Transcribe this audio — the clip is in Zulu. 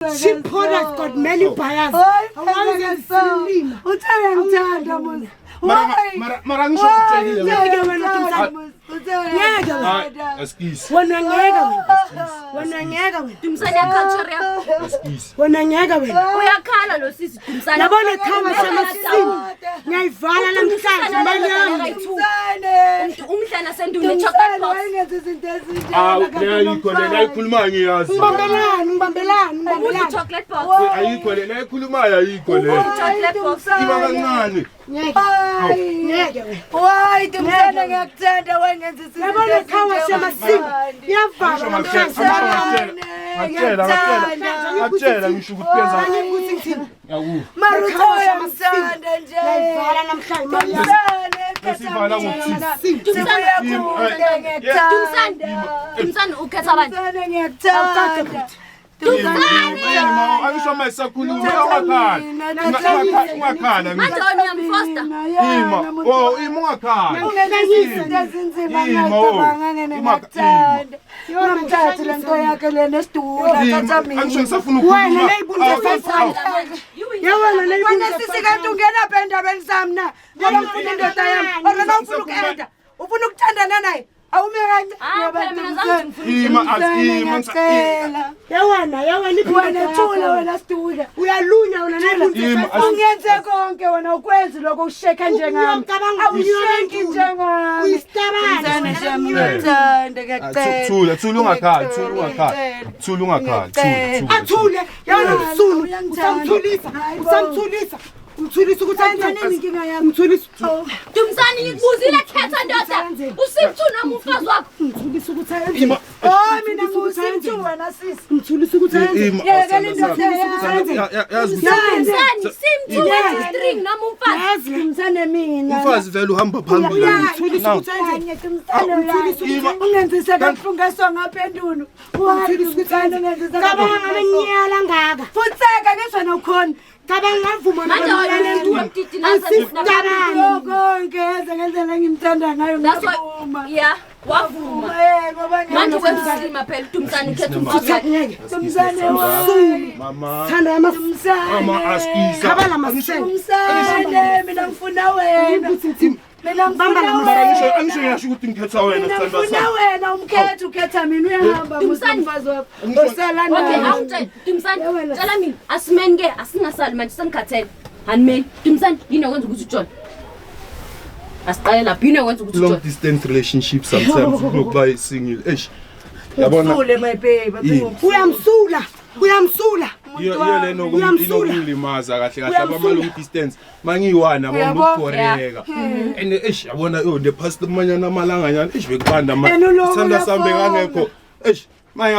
She product got many buyers. Awazi Uthe uyangithanda muzi. Mara mara mara ngisho ukutshelile wena. Ngeke wena Dumsane. Uthe Ngeke wena. Hayi, asikisi. Wena ngeke wena. Wena ngeke wena. Dumsane ya culture yakho. Asikisi. Wena ngeke wena. Uyakhala lo sisi Dumsane. Yabona khama samasini. Ngiyayivala namhlanje manyana. Umdlana senduna chocolate box. Wayengenza izinto ezinje. Awu, le ayikho le ayikhulumayo ngiyazi. Ngibambelani, ngibambelani, Udla ngibambelani. chocolate box. Ayikho le ayikhulumayo ayikho le. Chocolate box. Iba kancane. Ngeke. Ngeke wena. Why Dumsane ngiyakuthanda wayengenza izinto Yabona khama samasini. Ngiyavala namhlanje. Ngakutshela, ngakutshela. Ngakutshela ngisho ukuthi kwenza. Angikuthi ngithini. Yaku. Mara uthe uyangithanda nje. Ngiyayivala namhlanje manyana. Dumsane Besivala ngokuthi. Dumsane. Dumsane ukhetha abantu. Dumsane ngiyakuthanda. Ima, angisho uma isakhuluma ungakhala. Ungakhala Manje ngisho. wena uyamfosta. Ima, oh ima ungakhala. Ungenza izinto ezinzima Ima, oh. ngiyacabanga Ima, ngiyakuthanda. Ungamthathi le nto yakhe le nesidula Ima, thatha mina. angisho ngisafuna ukukhuluma. Wena leyibunza Awu, awu. Yabona Wena leyibunza. sisi kanti ungena phi endabeni zami na? Ngoba ngifuna indoda yami. Or noma ufuna uku-enda. Ufuna ukuthandana naye. Awume kancane. Ah, phela mina zange ngifuna. Ima, athi ima. Ngiyacela. Yabona, yabona Wena thula wena sidula. Uyalunya wena Ima, nayibunza. Ungenze konke wena ukwenzi lokho usheka njengami. Uyacabanga Awusheki njengami. Uyisitabane. Ngiyacela, ngiyacela. Thula, thula ungakhala, thula ungakhala. Thula ungakhala, thula. thula. Athule, yabona msunu. Uyangithanda. Usamthulisa, Hayi bo. usamthulisa. Umthulisa ukuthi Wenzani inkinga yami? Umthulisa. Dumsane ngikubuzile khetha ndoda. Usiphu noma umfazi wakho. Umthulisa ukuthi ayenze. Ima, Oh mina ngusimthu wena sisi. Umthulisa ukuthi ayenze. ima. Yekela indoda yami. Yazi ukuthi Dumsane simthu wenza string noma umfazi. Yazi. Dumsane mina. umfazi vele uhamba phambili. Umthulisa Now, ukuthi ayenze. Kanye Dumsane la. Ima. Ungenzise kabuhlungu esongaphendulo. Umthulisa ukuthi ayenze. Cabanga ngamenyala ngaka. Futseka ngizwa nokhona. Cabanga ngavuma Manje wena umtiti nasa. Asisitabane. Konke yenze ngendlela engimthanda ngayo That's why ngiyavuma. yeah, wavuma. Eh ngoba Manje ngiyamthanda. kwemslima phela Dumsane ukhetha umfazi wakhe. Ngeke. Dumsane wami. Mama. Thanda yama Dumsane. Mama asikisa. Khabala masisele. Dumsane mina ngifuna wena. Ukuthi ngithini. Mina Bamba ngifuna la Mara ngisho wena. angisho ngiyasho ukuthi ngikhetha wena Mina sithandwa ngifuna sami. wena umkhetha ukhetha mina uyahamba Dumsane. mfazi wakho. Angisho- Osala Okay, naye. awungitshele Dumsane, tshela mina asimeni ke asingasali manje sengikhathele. Hanimeni. Dumsane yini okwenza ukuthi ujole? Asiqale lapho yini okwenza ukuthi Long ujole? distance relationship sometimes kunokuba single. Eish. Yabona Usule my baby. Yini? Uyamsula. Uyamsula. iyo iyo le Uyamsula. inokungilimaza kahle kahle abama Uyamsula. long distance mangiyi-one abona Uyabo? ukubhoreka and eish yabona yo the past manyana amalanganyana eish bekubanda And uloku sithanda sami uyafona. bekangekho eish